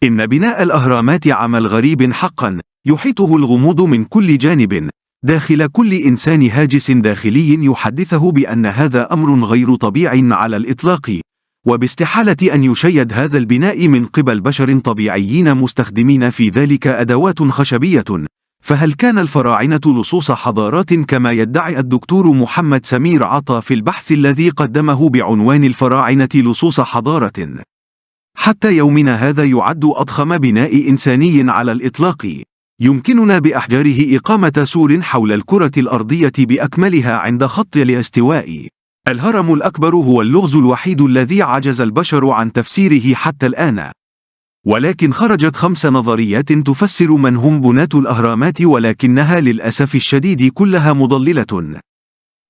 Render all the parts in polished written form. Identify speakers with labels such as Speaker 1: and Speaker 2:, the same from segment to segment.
Speaker 1: إن بناء الأهرامات عمل غريب حقا، يحيطه الغموض من كل جانب، داخل كل إنسان هاجس داخلي يحدثه بأن هذا أمر غير طبيعي على الإطلاق، وباستحالة أن يشيد هذا البناء من قبل بشر طبيعيين مستخدمين في ذلك أدوات خشبية. فهل كان الفراعنة لصوص حضارات كما يدعي الدكتور محمد سمير عطا في البحث الذي قدمه بعنوان الفراعنة لصوص حضارة؟ حتى يومنا هذا يعد أضخم بناء إنساني على الإطلاق. يمكننا بأحجاره إقامة سور حول الكرة الأرضية بأكملها عند خط الاستواء. الهرم الأكبر هو اللغز الوحيد الذي عجز البشر عن تفسيره حتى الآن. ولكن خرجت 5 نظريات تفسر من هم بناة الأهرامات، ولكنها للأسف الشديد كلها مضللة.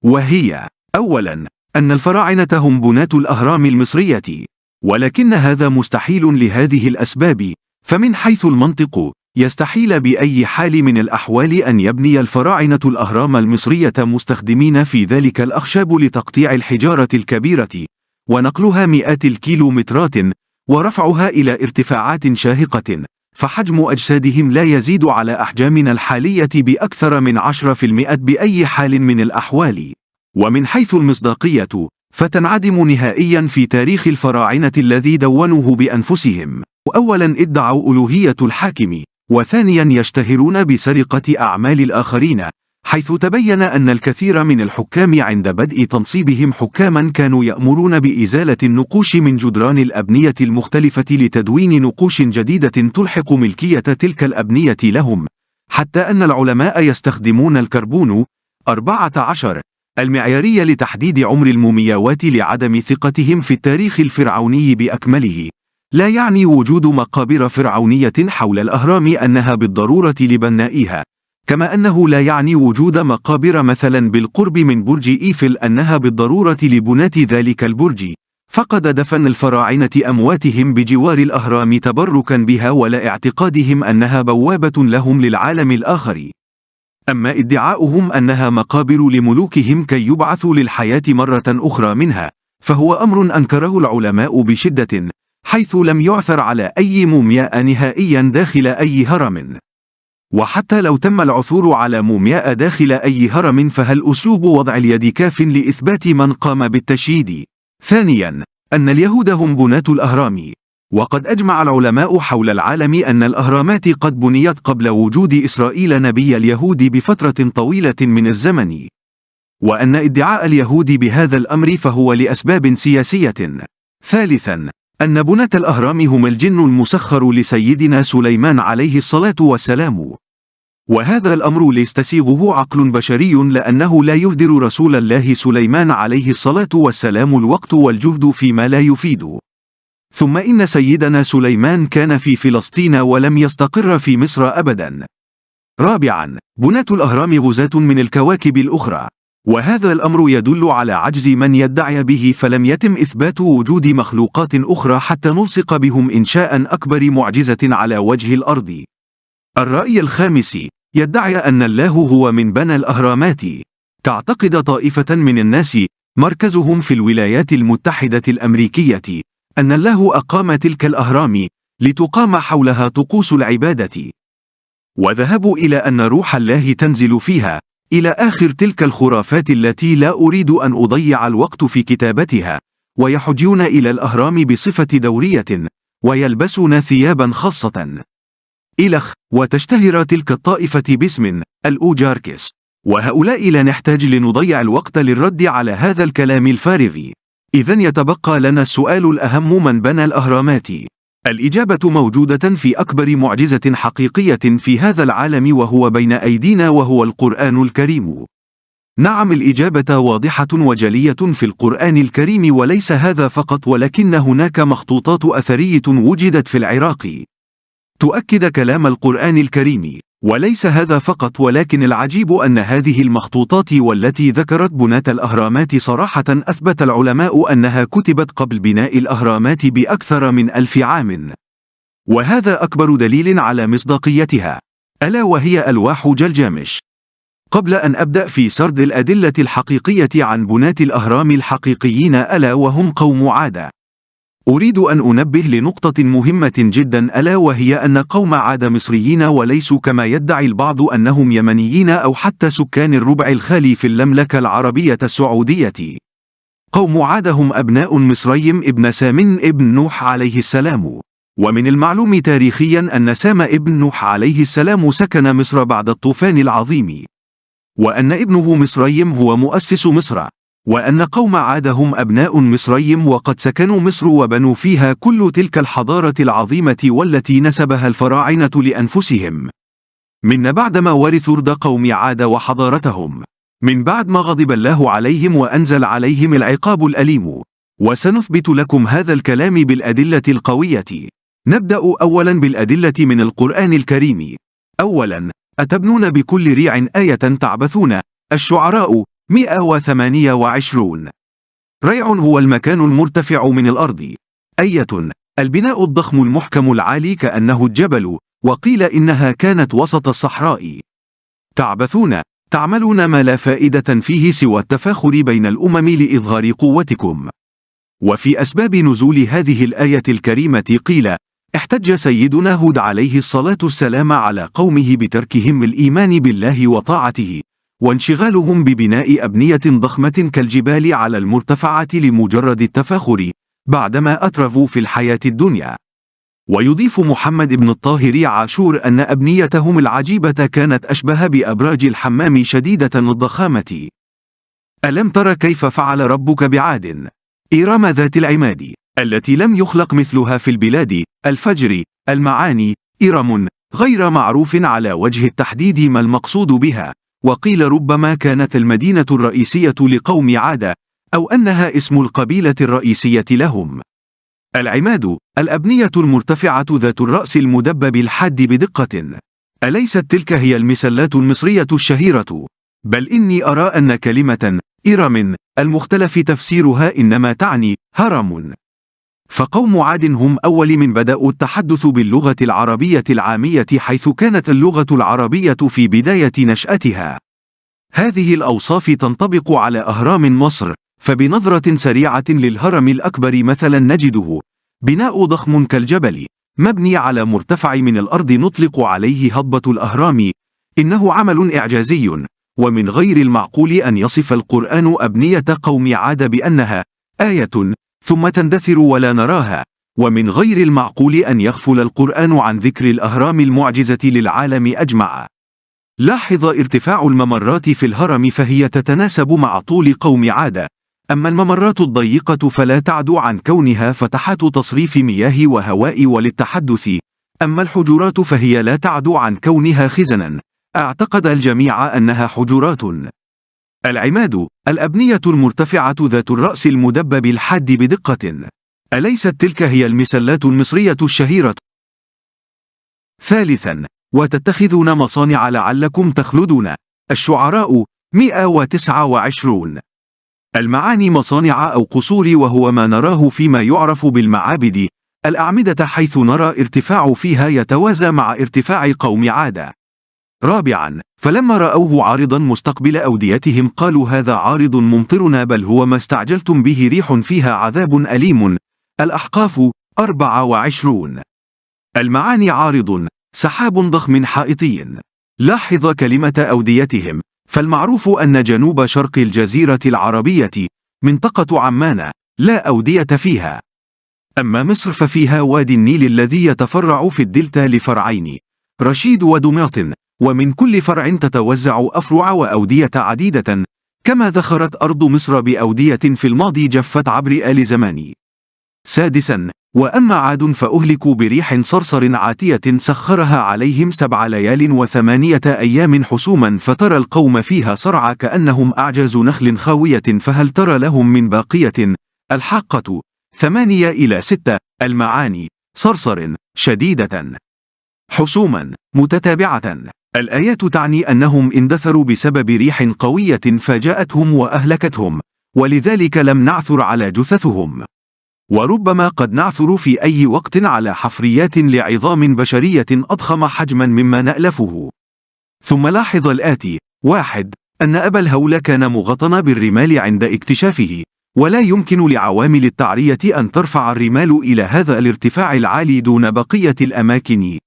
Speaker 1: وهي: أولا، أن الفراعنة هم بناة الأهرام المصرية، ولكن هذا مستحيل لهذه الأسباب. فمن حيث المنطق، يستحيل بأي حال من الأحوال أن يبني الفراعنة الأهرام المصرية مستخدمين في ذلك الأخشاب لتقطيع الحجارة الكبيرة ونقلها مئات الكيلومترات ورفعها إلى ارتفاعات شاهقة، فحجم أجسادهم لا يزيد على أحجامنا الحالية بأكثر من 10% بأي حال من الأحوال. ومن حيث المصداقية، فتنعدم نهائيا في تاريخ الفراعنة الذي دونوه بأنفسهم. أولا، ادعوا ألوهية الحاكم، وثانيا يشتهرون بسرقة أعمال الآخرين، حيث تبين أن الكثير من الحكام عند بدء تنصيبهم حكاما كانوا يأمرون بإزالة النقوش من جدران الأبنية المختلفة لتدوين نقوش جديدة تلحق ملكية تلك الأبنية لهم، حتى أن العلماء يستخدمون الكربون 14 المعياري لتحديد عمر المومياوات لعدم ثقتهم في التاريخ الفرعوني بأكمله. لا يعني وجود مقابر فرعونية حول الأهرام أنها بالضرورة لبنائها، كما أنه لا يعني وجود مقابر مثلا بالقرب من برج إيفل أنها بالضرورة لبناة ذلك البرج. فقد دفن الفراعنة أمواتهم بجوار الأهرام تبركا بها ولا اعتقادهم أنها بوابة لهم للعالم الآخر. أما ادعاؤهم أنها مقابر لملوكهم كي يبعثوا للحياة مرة أخرى منها، فهو أمر أنكره العلماء بشدة، حيث لم يعثر على أي مومياء نهائيا داخل أي هرم. وحتى لو تم العثور على مومياء داخل أي هرم، فهل أسلوب وضع اليد كاف لإثبات من قام بالتشييد؟ ثانيا، أن اليهود هم بناة الأهرام، وقد أجمع العلماء حول العالم أن الأهرامات قد بنيت قبل وجود إسرائيل نبي اليهود بفترة طويلة من الزمن، وأن ادعاء اليهود بهذا الأمر فهو لأسباب سياسية. ثالثا، أن بناة الأهرام هم الجن المسخر لسيدنا سليمان عليه الصلاة والسلام، وهذا الأمر ليستسيغه عقل بشري، لأنه لا يهدر رسول الله سليمان عليه الصلاة والسلام الوقت والجهد فيما لا يفيد. ثم إن سيدنا سليمان كان في فلسطين ولم يستقر في مصر أبدا. رابعا، بناة الأهرام غزاة من الكواكب الأخرى، وهذا الأمر يدل على عجز من يدعي به، فلم يتم إثبات وجود مخلوقات أخرى حتى نلصق بهم إنشاء أكبر معجزة على وجه الأرض. الرأي الخامس، يدعي أن الله هو من بنى الأهرامات. تعتقد طائفة من الناس مركزهم في الولايات المتحدة الأمريكية أن الله أقام تلك الأهرام لتقام حولها طقوس العبادة، وذهبوا إلى أن روح الله تنزل فيها، إلى آخر تلك الخرافات التي لا أريد أن أضيع الوقت في كتابتها. ويحجون إلى الأهرام بصفة دورية، ويلبسون ثيابا خاصة. إلخ، وتشتهر تلك الطائفة باسم الأوجاركس، وهؤلاء لا نحتاج لنضيع الوقت للرد على هذا الكلام الفارغ. إذن يتبقى لنا السؤال الأهم: من بنى الأهرامات؟ الإجابة موجودة في أكبر معجزة حقيقية في هذا العالم وهو بين أيدينا، وهو القرآن الكريم. نعم، الإجابة واضحة وجلية في القرآن الكريم، وليس هذا فقط، ولكن هناك مخطوطات أثرية وجدت في العراق تؤكد كلام القرآن الكريم. وليس هذا فقط، ولكن العجيب أن هذه المخطوطات والتي ذكرت بناة الأهرامات صراحة أثبت العلماء أنها كتبت قبل بناء الأهرامات بأكثر من 1000 عام، وهذا أكبر دليل على مصداقيتها، ألا وهي ألواح جلجامش. قبل أن أبدأ في سرد الأدلة الحقيقية عن بناة الأهرام الحقيقيين، ألا وهم قوم عاد، أريد أن أنبه لنقطة مهمة جدا، ألا وهي أن قوم عاد مصريين وليسوا كما يدعي البعض أنهم يمنيين أو حتى سكان الربع الخالي في المملكة العربية السعودية. قوم عاد هم أبناء مصري ابن سام ابن نوح عليه السلام، ومن المعلوم تاريخيا أن سام ابن نوح عليه السلام سكن مصر بعد الطوفان العظيم، وأن ابنه مصري هو مؤسس مصر، وأن قوم عاد هم أبناء مصري وقد سكنوا مصر وبنوا فيها كل تلك الحضارة العظيمة والتي نسبها الفراعنة لأنفسهم، من بعدما ورثوا رد قوم عاد وحضارتهم، من بعد ما غضب الله عليهم وأنزل عليهم العقاب الأليم. وسنثبت لكم هذا الكلام بالأدلة القوية. نبدأ أولا بالأدلة من القرآن الكريم. أولا، أتبنون بكل ريع آية تعبثون. الشعراء 128. ريع هو المكان المرتفع من الأرض. آية البناء الضخم المحكم العالي كأنه الجبل، وقيل إنها كانت وسط الصحراء. تعبثون تعملون ما لا فائدة فيه سوى التفاخر بين الأمم لإظهار قوتكم. وفي أسباب نزول هذه الآية الكريمة قيل: احتج سيدنا هود عليه الصلاة والسلام على قومه بتركهم الإيمان بالله وطاعته، وانشغالهم ببناء أبنية ضخمة كالجبال على المرتفعات لمجرد التفاخر بعدما أترفوا في الحياة الدنيا. ويضيف محمد بن الطاهر عاشور أن أبنيتهم العجيبة كانت أشبه بأبراج الحمام شديدة الضخامة. ألم تر كيف فعل ربك بعاد؟ إرم ذات العماد التي لم يخلق مثلها في البلاد. الفجر. المعاني: إرم غير معروف على وجه التحديد ما المقصود بها، وقيل ربما كانت المدينة الرئيسية لقوم عاد، أو أنها اسم القبيلة الرئيسية لهم. العماد الأبنية المرتفعة ذات الرأس المدبب الحاد بدقة. أليست تلك هي المسلات المصرية الشهيرة؟ بل إني أرى أن كلمة إرم المختلف تفسيرها إنما تعني هرم. فقوم عاد هم أول من بدأوا التحدث باللغة العربية العامية، حيث كانت اللغة العربية في بداية نشأتها. هذه الأوصاف تنطبق على أهرام مصر، فبنظرة سريعة للهرم الأكبر مثلا نجده بناء ضخم كالجبل مبني على مرتفع من الأرض نطلق عليه هضبة الأهرام. إنه عمل إعجازي، ومن غير المعقول أن يصف القرآن أبنية قوم عاد بأنها آية ثم تندثر ولا نراها، ومن غير المعقول أن يغفل القرآن عن ذكر الأهرام المعجزة للعالم أجمع. لاحظ ارتفاع الممرات في الهرم فهي تتناسب مع طول قوم عاد، أما الممرات الضيقة فلا تعدو عن كونها فتحات تصريف مياه وهواء وللتحدث، أما الحجرات فهي لا تعدو عن كونها خزنا، اعتقد الجميع أنها حجرات. العماد الأبنية المرتفعة ذات الرأس المدبب الحاد بدقة. أليست تلك هي المسلات المصرية الشهيرة؟ ثالثا، وتتخذون مصانع لعلكم تخلدون. الشعراء 129. المعاني: مصانع أو قصور، وهو ما نراه فيما يعرف بالمعابد، الأعمدة، حيث نرى ارتفاع فيها يتوازى مع ارتفاع قوم عاد. رابعا، فلما رأوه عارضا مستقبل أوديتهم قالوا هذا عارض ممطرنا بل هو ما استعجلتم به ريح فيها عذاب أليم. الأحقاف 24. المعاني: عارض سحاب ضخم حائطي. لاحظ كلمة أوديتهم، فالمعروف أن جنوب شرق الجزيرة العربية منطقة عمان لا أودية فيها، أما مصر ففيها وادي النيل الذي يتفرع في الدلتا لفرعين، رشيد ودمياط، ومن كل فرع تتوزع أفرع وأودية عديدة، كما ذخرت أرض مصر بأودية في الماضي جفت عبر آل زمان. سادسا، وأما عاد فأهلكوا بريح صرصر عاتية سخرها عليهم 7 ليال و8 أيام حسوما فترى القوم فيها صرعى كأنهم أعجاز نخل خاوية فهل ترى لهم من باقية. الحاقة 8-6. المعاني: صرصر شديدة، حسوما متتابعة. الآيات تعني أنهم اندثروا بسبب ريح قوية فجاءتهم وأهلكتهم، ولذلك لم نعثر على جثثهم، وربما قد نعثر في أي وقت على حفريات لعظام بشرية أضخم حجما مما نألفه. ثم لاحظ الآتي: 1. أن أبا الهول كان مغطن بالرمال عند اكتشافه، ولا يمكن لعوامل التعرية أن ترفع الرمال إلى هذا الارتفاع العالي دون بقية الأماكن،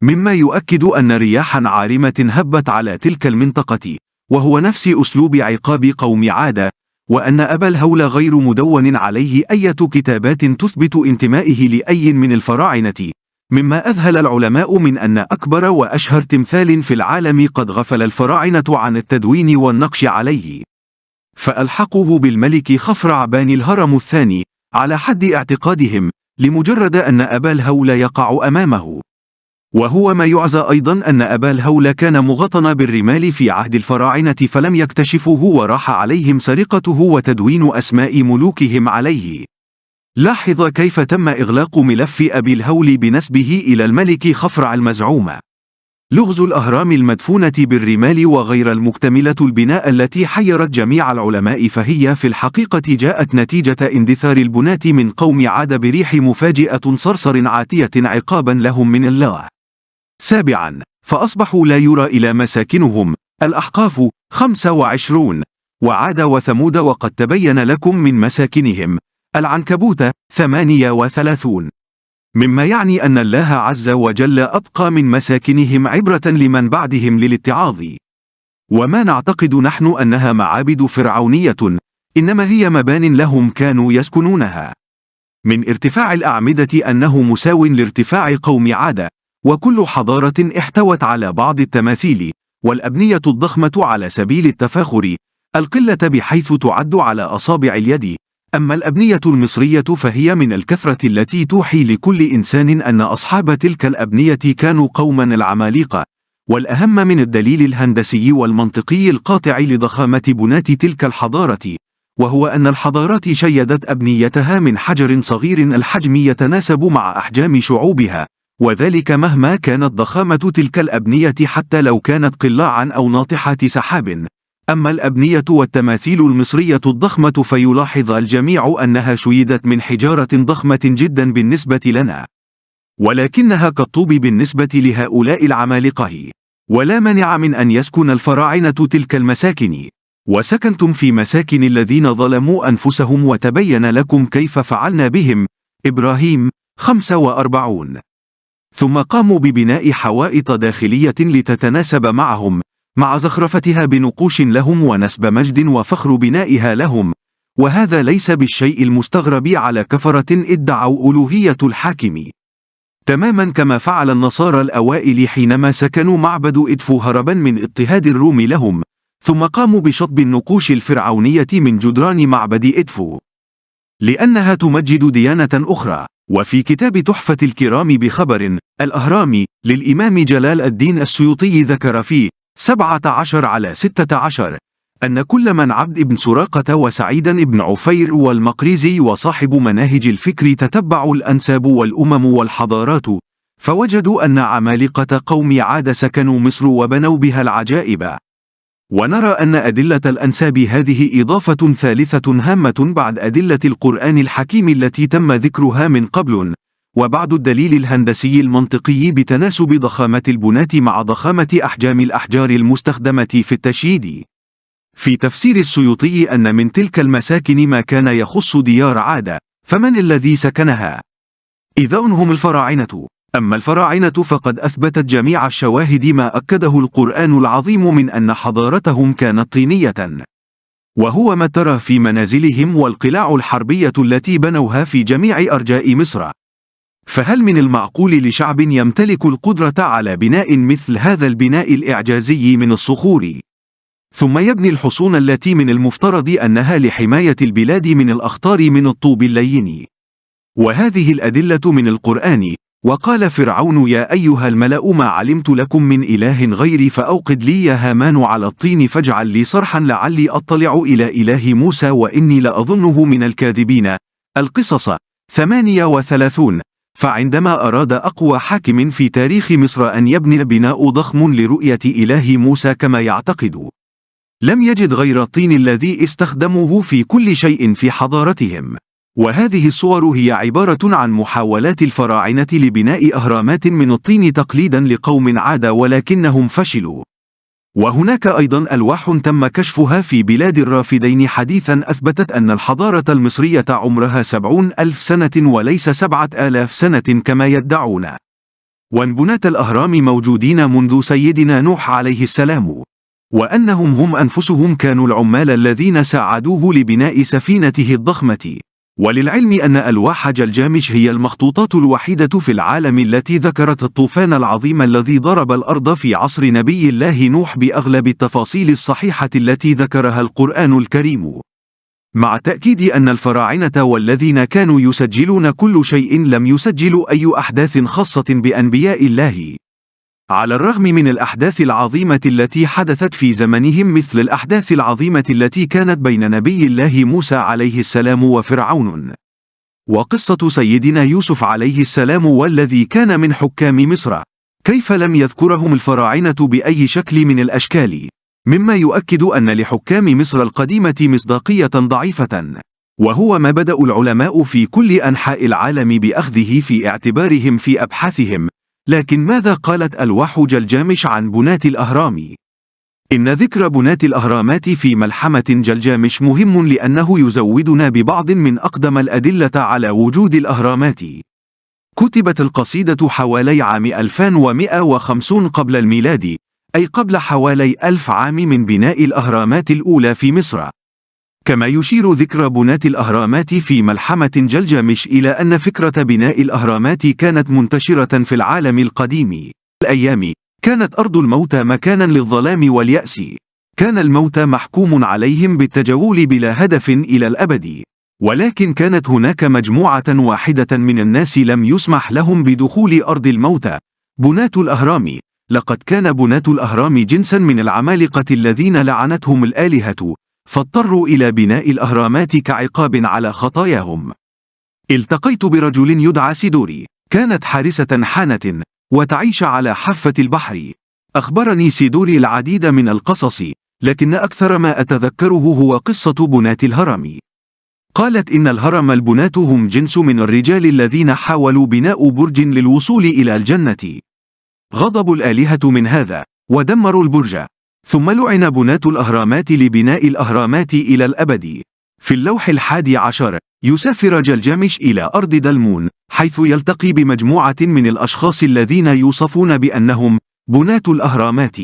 Speaker 1: مما يؤكد أن رياحا عارمة هبت على تلك المنطقة، وهو نفس أسلوب عقاب قوم عاد، وأن أبا الهول غير مدون عليه أي كتابات تثبت انتمائه لأي من الفراعنة، مما أذهل العلماء من أن أكبر وأشهر تمثال في العالم قد غفل الفراعنة عن التدوين والنقش عليه، فألحقوه بالملك خفرع باني الهرم الثاني على حد اعتقادهم، لمجرد أن أبا الهول يقع أمامه. وهو ما يعزى أيضا أن أبا الهول كان مغطن بالرمال في عهد الفراعنة فلم يكتشفوه، وراح عليهم سرقته وتدوين أسماء ملوكهم عليه. لاحظ كيف تم إغلاق ملف أبي الهول بنسبه إلى الملك خفرع المزعوم. لغز الأهرام المدفونة بالرمال وغير المكتملة البناء التي حيرت جميع العلماء، فهي في الحقيقة جاءت نتيجة اندثار البناة من قوم عاد بريح مفاجئة صرصر عاتية عقابا لهم من الله. 7. فأصبحوا لا يرى إلى مساكنهم. الأحقاف 25. وعاد وثمود وقد تبين لكم من مساكنهم. العنكبوت 38. مما يعني أن الله عز وجل أبقى من مساكنهم عبرة لمن بعدهم للاتعاظ. وما نعتقد نحن أنها معابد فرعونية، إنما هي مبان لهم كانوا يسكنونها. من ارتفاع الأعمدة أنه مساو لارتفاع قوم عاد، وكل حضارة احتوت على بعض التماثيل والأبنية الضخمة على سبيل التفاخر، القلة بحيث تعد على أصابع اليد. أما الأبنية المصرية فهي من الكثرة التي توحي لكل إنسان أن أصحاب تلك الأبنية كانوا قوما العمالقة. والأهم من الدليل الهندسي والمنطقي القاطع لضخامة بنات تلك الحضارة، وهو أن الحضارات شيدت أبنيتها من حجر صغير الحجم يتناسب مع أحجام شعوبها، وذلك مهما كانت ضخامة تلك الأبنية حتى لو كانت قلاعا أو ناطحات سحاب. أما الأبنية والتماثيل المصرية الضخمة فيلاحظ الجميع أنها شيدت من حجارة ضخمة جدا بالنسبة لنا، ولكنها كالطوب بالنسبة لهؤلاء العمالقة. ولا مانع من أن يسكن الفراعنة تلك المساكن، وسكنتم في مساكن الذين ظلموا أنفسهم وتبين لكم كيف فعلنا بهم. إبراهيم 45. ثم قاموا ببناء حوائط داخلية لتتناسب معهم، مع زخرفتها بنقوش لهم ونسب مجد وفخر بنائها لهم، وهذا ليس بالشيء المستغرب على كفرة ادعوا ألوهية الحاكم، تماما كما فعل النصارى الأوائل حينما سكنوا معبد إدفو هربا من اضطهاد الروم لهم، ثم قاموا بشطب النقوش الفرعونية من جدران معبد إدفو لأنها تمجد ديانة أخرى. وفي كتاب تحفة الكرام بخبر الأهرام للإمام جلال الدين السيوطي ذكر فيه 17/16 أن كل من عبد بن سراقة وسعيدا بن عفير والمقريزي وصاحب مناهج الفكر تتبعوا الأنساب والأمم والحضارات، فوجدوا أن عمالقة قوم عاد سكنوا مصر وبنوا بها العجائب. ونرى أن أدلة الأنساب هذه إضافة ثالثة هامة بعد أدلة القرآن الحكيم التي تم ذكرها من قبل، وبعد الدليل الهندسي المنطقي بتناسب ضخامة البنات مع ضخامة أحجام الأحجار المستخدمة في التشييد. في تفسير السيوطي أن من تلك المساكن ما كان يخص ديار عاد، فمن الذي سكنها؟ إذا هم الفراعنة. أما الفراعنة فقد أثبتت جميع الشواهد ما أكده القرآن العظيم من أن حضارتهم كانت طينية، وهو ما ترى في منازلهم والقلاع الحربية التي بنوها في جميع أرجاء مصر. فهل من المعقول لشعب يمتلك القدرة على بناء مثل هذا البناء الإعجازي من الصخور، ثم يبني الحصون التي من المفترض أنها لحماية البلاد من الأخطار من الطوب اللين؟ وهذه الأدلة من القرآن. وقال فرعون يا أيها الملأ ما علمت لكم من إله غيري فأوقد لي يا هامان على الطين فاجعل لي صرحا لعلي أطلع إلى إله موسى وإني لأظنه من الكاذبين. القصص 38. فعندما أراد أقوى حاكم في تاريخ مصر أن يبني بناء ضخم لرؤية إله موسى كما يعتقد، لم يجد غير الطين الذي استخدموه في كل شيء في حضارتهم. وهذه الصور هي عبارة عن محاولات الفراعنة لبناء أهرامات من الطين تقليدا لقوم عاد، ولكنهم فشلوا. وهناك أيضا ألواح تم كشفها في بلاد الرافدين حديثا أثبتت أن الحضارة المصرية عمرها 70,000 سنة وليس 7,000 سنة كما يدعون، وأن بناة الأهرام موجودين منذ سيدنا نوح عليه السلام، وأنهم هم أنفسهم كانوا العمال الذين ساعدوه لبناء سفينته الضخمة. وللعلم أن ألواح جلجامش هي المخطوطات الوحيدة في العالم التي ذكرت الطوفان العظيم الذي ضرب الأرض في عصر نبي الله نوح بأغلب التفاصيل الصحيحة التي ذكرها القرآن الكريم، مع تأكيد أن الفراعنة والذين كانوا يسجلون كل شيء لم يسجلوا أي أحداث خاصة بأنبياء الله، على الرغم من الأحداث العظيمة التي حدثت في زمنهم، مثل الأحداث العظيمة التي كانت بين نبي الله موسى عليه السلام وفرعون، وقصة سيدنا يوسف عليه السلام والذي كان من حكام مصر، كيف لم يذكرهم الفراعنة بأي شكل من الأشكال، مما يؤكد أن لحكام مصر القديمة مصداقية ضعيفة، وهو ما بدأ العلماء في كل أنحاء العالم بأخذه في اعتبارهم في أبحاثهم. لكن ماذا قالت ألواح جلجامش عن بناة الأهرام؟ إن ذكر بناة الأهرامات في ملحمة جلجامش مهم لأنه يزودنا ببعض من أقدم الأدلة على وجود الأهرامات. كتبت القصيدة حوالي عام 2150 قبل الميلاد، أي قبل حوالي 1000 عام من بناء الأهرامات الأولى في مصر. كما يشير ذكر بناة الأهرامات في ملحمة جلجامش إلى أن فكرة بناء الأهرامات كانت منتشرة في العالم القديم. الأيام كانت أرض الموتى مكانا للظلام واليأس، كان الموتى محكوم عليهم بالتجول بلا هدف إلى الأبد، ولكن كانت هناك مجموعة واحدة من الناس لم يسمح لهم بدخول أرض الموتى، بناة الأهرام. لقد كان بناة الأهرام جنسا من العمالقة الذين لعنتهم الآلهة، فاضطروا إلى بناء الأهرامات كعقاب على خطاياهم. التقيت برجل يدعى سيدوري، كانت حارسة حانة وتعيش على حافة البحر. أخبرني سيدوري العديد من القصص، لكن أكثر ما أتذكره هو قصة بناة الهرم. قالت إن الهرم البناة هم جنس من الرجال الذين حاولوا بناء برج للوصول إلى الجنة، غضب الآلهة من هذا ودمروا البرج، ثم لعن بناة الأهرامات لبناء الأهرامات إلى الأبد. في اللوح 11 يسافر جلجامش إلى أرض دلمون، حيث يلتقي بمجموعة من الأشخاص الذين يوصفون بأنهم بناة الأهرامات،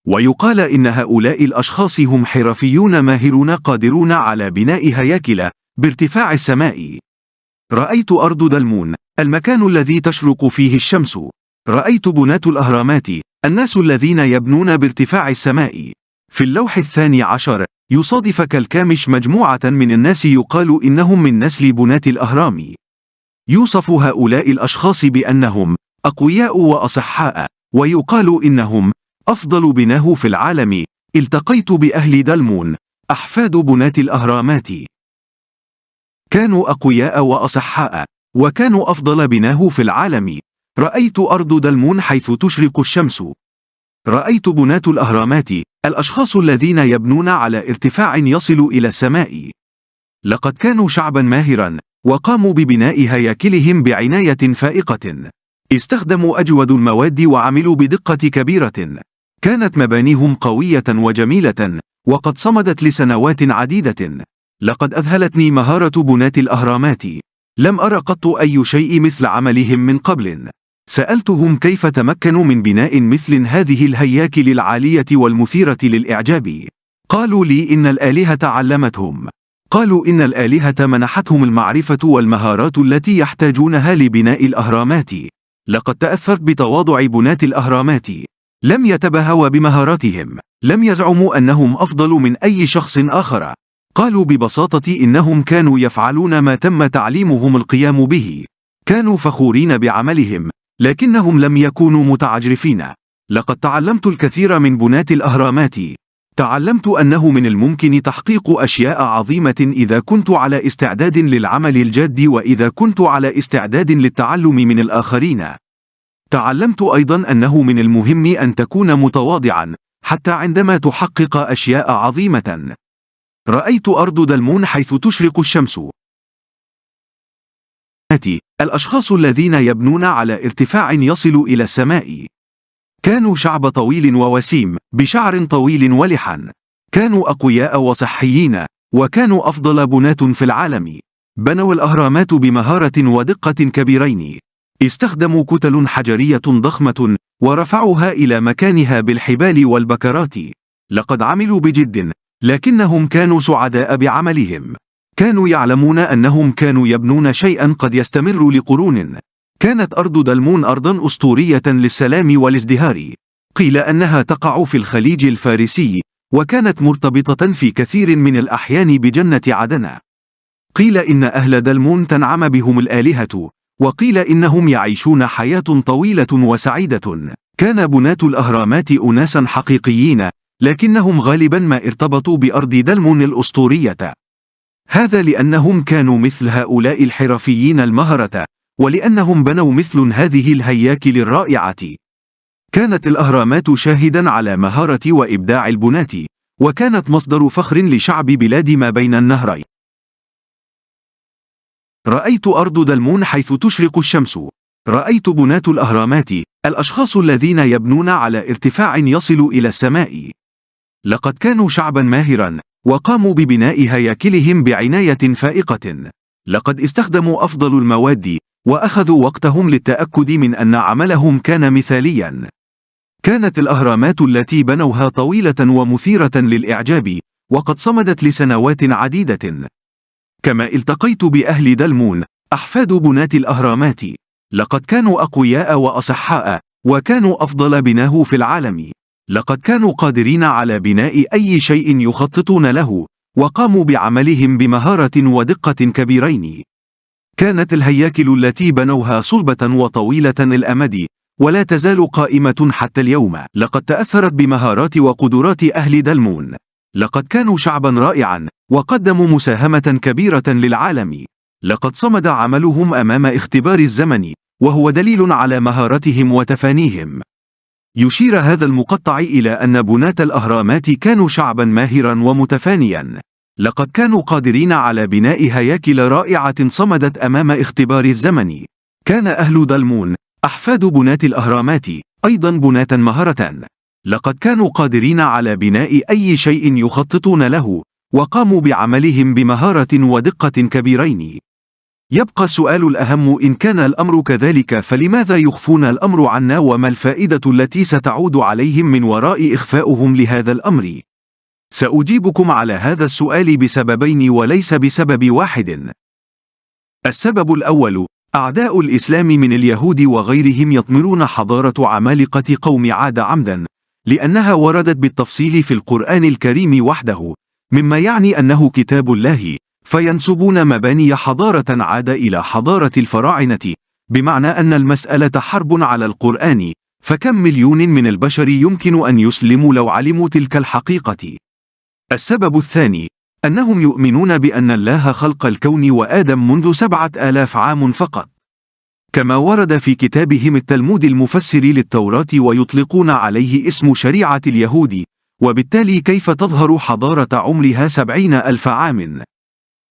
Speaker 1: ويقال إن هؤلاء الأشخاص هم حرفيون ماهرون قادرون على بناء هياكل بارتفاع السماء. رأيت أرض دلمون، المكان الذي تشرق فيه الشمس. رأيت بناة الأهرامات، الناس الذين يبنون بارتفاع السماء. في اللوح 12 يصادف كالكامش مجموعة من الناس يقال إنهم من نسل بناة الأهرام. يوصف هؤلاء الأشخاص بأنهم أقوياء وأصحاء، ويقال إنهم أفضل بناه في العالم. التقيت بأهل دلمون، أحفاد بناة الأهرامات، كانوا أقوياء وأصحاء، وكانوا أفضل بناه في العالم. رأيت أرض دلمون حيث تشرق الشمس. رأيت بناة الأهرامات، الأشخاص الذين يبنون على ارتفاع يصل إلى السماء. لقد كانوا شعبا ماهرا، وقاموا ببناء هياكلهم بعناية فائقة. استخدموا أجود المواد وعملوا بدقة كبيرة. كانت مبانيهم قوية وجميلة، وقد صمدت لسنوات عديدة. لقد أذهلتني مهارة بناة الأهرامات. لم أر قط أي شيء مثل عملهم من قبل. سألتهم كيف تمكنوا من بناء مثل هذه الهياكل العالية والمثيرة للإعجاب. قالوا لي إن الآلهة علمتهم. قالوا إن الآلهة منحتهم المعرفة والمهارات التي يحتاجونها لبناء الأهرامات. لقد تأثرت بتواضع بناة الأهرامات. لم يتباهوا بمهاراتهم، لم يزعموا أنهم أفضل من أي شخص آخر. قالوا ببساطة إنهم كانوا يفعلون ما تم تعليمهم القيام به. كانوا فخورين بعملهم، لكنهم لم يكونوا متعجرفين. لقد تعلمت الكثير من بناة الأهرامات. تعلمت أنه من الممكن تحقيق أشياء عظيمة إذا كنت على استعداد للعمل الجاد، وإذا كنت على استعداد للتعلم من الآخرين. تعلمت أيضا أنه من المهم أن تكون متواضعا، حتى عندما تحقق أشياء عظيمة. رأيت أرض دلمون حيث تشرق الشمس. الأشخاص الذين يبنون على ارتفاع يصل إلى السماء. كانوا شعب طويل ووسيم بشعر طويل ولحى. كانوا أقوياء وصحيين، وكانوا أفضل بناة في العالم. بنوا الأهرامات بمهارة ودقة كبيرين. استخدموا كتل حجرية ضخمة ورفعوها إلى مكانها بالحبال والبكرات. لقد عملوا بجد، لكنهم كانوا سعداء بعملهم. كانوا يعلمون أنهم كانوا يبنون شيئا قد يستمر لقرون. كانت أرض دلمون أرضا أسطورية للسلام والازدهار. قيل أنها تقع في الخليج الفارسي، وكانت مرتبطة في كثير من الأحيان بجنة عدن. قيل إن أهل دلمون تنعم بهم الآلهة، وقيل إنهم يعيشون حياة طويلة وسعيدة. كان بناة الأهرامات أناسا حقيقيين، لكنهم غالبا ما ارتبطوا بأرض دلمون الأسطورية. هذا لأنهم كانوا مثل هؤلاء الحرفيين المهرة، ولأنهم بنوا مثل هذه الهياكل الرائعة. كانت الأهرامات شاهدا على مهارة وإبداع البناة، وكانت مصدر فخر لشعب بلاد ما بين النهرين. رأيت أرض دلمون حيث تشرق الشمس. رأيت بناة الأهرامات، الأشخاص الذين يبنون على ارتفاع يصل إلى السماء. لقد كانوا شعبا ماهرا، وقاموا ببناء هياكلهم بعناية فائقة. لقد استخدموا أفضل المواد، وأخذوا وقتهم للتأكد من أن عملهم كان مثاليا. كانت الأهرامات التي بنوها طويلة ومثيرة للإعجاب، وقد صمدت لسنوات عديدة. كما التقيت بأهل دلمون، أحفاد بناة الأهرامات. لقد كانوا أقوياء وأصحاء، وكانوا أفضل بناه في العالم. لقد كانوا قادرين على بناء أي شيء يخططون له، وقاموا بعملهم بمهارة ودقة كبيرين. كانت الهياكل التي بنوها صلبة وطويلة الأمد، ولا تزال قائمة حتى اليوم. لقد تأثرت بمهارات وقدرات أهل دلمون. لقد كانوا شعبا رائعا، وقدموا مساهمة كبيرة للعالم. لقد صمد عملهم أمام اختبار الزمن، وهو دليل على مهارتهم وتفانيهم. يشير هذا المقطع إلى أن بناة الأهرامات كانوا شعبا ماهرا ومتفانيا. لقد كانوا قادرين على بناء هياكل رائعة صمدت أمام اختبار الزمن. كان أهل دلمون، أحفاد بناة الأهرامات، أيضا بناة مهرة. لقد كانوا قادرين على بناء أي شيء يخططون له، وقاموا بعملهم بمهارة ودقة كبيرين. يبقى السؤال الأهم: إن كان الأمر كذلك، فلماذا يخفون الأمر عنا؟ وما الفائدة التي ستعود عليهم من وراء إخفاؤهم لهذا الأمر؟ سأجيبكم على هذا السؤال بسببين وليس بسبب واحد. السبب الأول: أعداء الإسلام من اليهود وغيرهم يطمرون حضارة عمالقة قوم عاد عمدا، لأنها وردت بالتفصيل في القرآن الكريم وحده، مما يعني أنه كتاب الله، فينسبون مباني حضارة عاد إلى حضارة الفراعنة، بمعنى أن المسألة حرب على القرآن. فكم مليون من البشر يمكن أن يسلموا لو علموا تلك الحقيقة؟ السبب الثاني: أنهم يؤمنون بأن الله خلق الكون وآدم منذ 7000 عام فقط، كما ورد في كتابهم التلمود المفسر للتوراة، ويطلقون عليه اسم شريعة اليهود. وبالتالي كيف تظهر حضارة عمرها 70,000 عام؟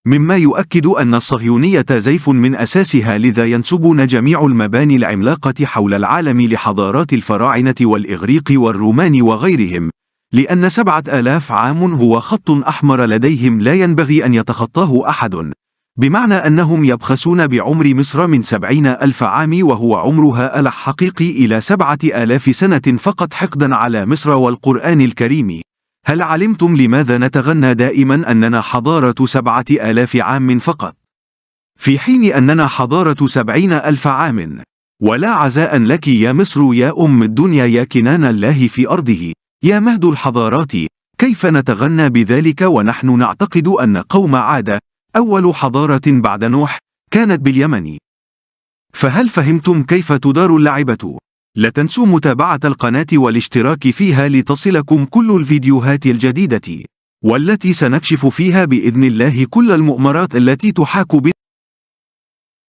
Speaker 1: مما يؤكد أن الصهيونية زيف من أساسها، لذا ينسبون جميع المباني العملاقة حول العالم لحضارات الفراعنة والإغريق والرومان وغيرهم، لأن 7000 عام هو خط أحمر لديهم لا ينبغي أن يتخطاه أحد، بمعنى أنهم يبخسون بعمر مصر من 70,000 عام وهو عمرها ألح حقيقي إلى 7000 سنة فقط، حقدا على مصر والقرآن الكريم. هل علمتم لماذا نتغنى دائما أننا حضارة 7000 عام فقط، في حين أننا حضارة 70,000 عام؟ ولا عزاء لك يا مصر يا أم الدنيا، يا كنان الله في أرضه، يا مهد الحضارات. كيف نتغنى بذلك ونحن نعتقد أن قوم عاد، أول حضارة بعد نوح، كانت باليمن؟ فهل فهمتم كيف تدار اللعبة؟ لا تنسوا متابعة القناة والاشتراك فيها لتصلكم كل الفيديوهات الجديدة، والتي سنكشف فيها بإذن الله كل المؤامرات التي تحاك